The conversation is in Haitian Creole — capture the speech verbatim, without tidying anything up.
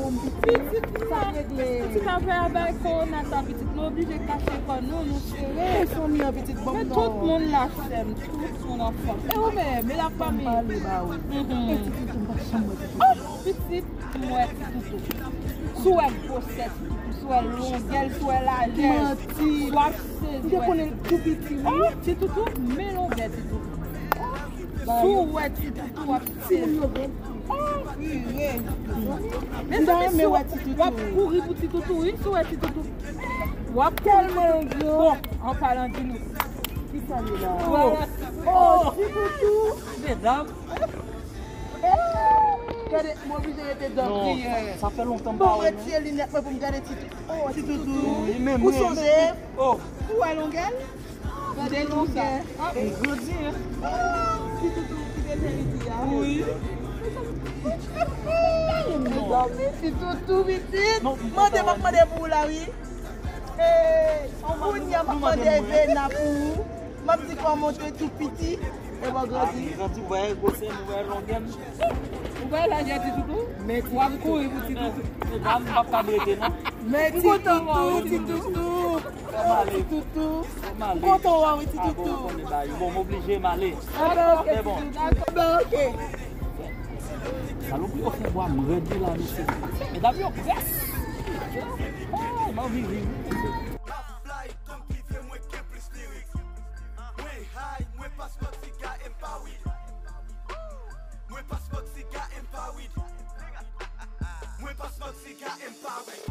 Pitit la, pitit la fè a bay kowona sa, pitit nou oblije kache kò nou, nou sere. Mezanmi, an pitit, bon, men tout moun la sè m, tout moun anfòm. E ou menm, e la fanmi? Pale ba ou. Mhm. E ti toutou, m pa janm wè ti toutou. Oh, pitit, m wè ti toutou. Si w wè gwosè ti toutou, si w wè longè l, si w wè lajè l, si w ap sezi wè ti toutou. Oh, ti toutou, men longè ti toutou. Si w wè ti toutou, w ap sezi. Oh, pire. Mezanmi, si w ap kouri pou ti toutou, wi, si w wè ti toutou. W ap kouri pou ti toutou. Bon, an palan di nou. Ki sa li la? Oh, ti toutou. Medam. Gade, m oblije rete dòmi yè. Sa fè lontan m pa wè nou. Bon, mwen retire linèt mwen pou m gade ti toutou. Oh, ti toutou. Ou sonje? Oh. Ou wè longè l? Gade nou sa. M grandi, hein. Ti toutou ki te merite a. Wi. Mezanmi, ti toutou pitit. Mande m ap mande pou ou la, wi. Kounye a m ap mande Vena pou ou. M ap di kò monte tou piti. E bon, grandi. Grandi, ou wè gwosè m, ou wè longè m. Ou wè lajè ti toutou? Men ti toutou. W ap kouri pou ti toutou. Medam, m p ap ka rete, non. Men ti toutou, ti toutou. Ti toutou. M kontan wè w wi, ti toutou. Bon, m oblije m ale. Enben, oke, ti toutou. Enben, oke. Salopri yo fè bwa m rèd wi la, mesye. Medam yo près. Oh, m anvi ri wi. Mwen high, mwen pa smoke siga and pa weed. Mwen pa smoke siga and pa weed. Mwen pa smoke siga and pa weed.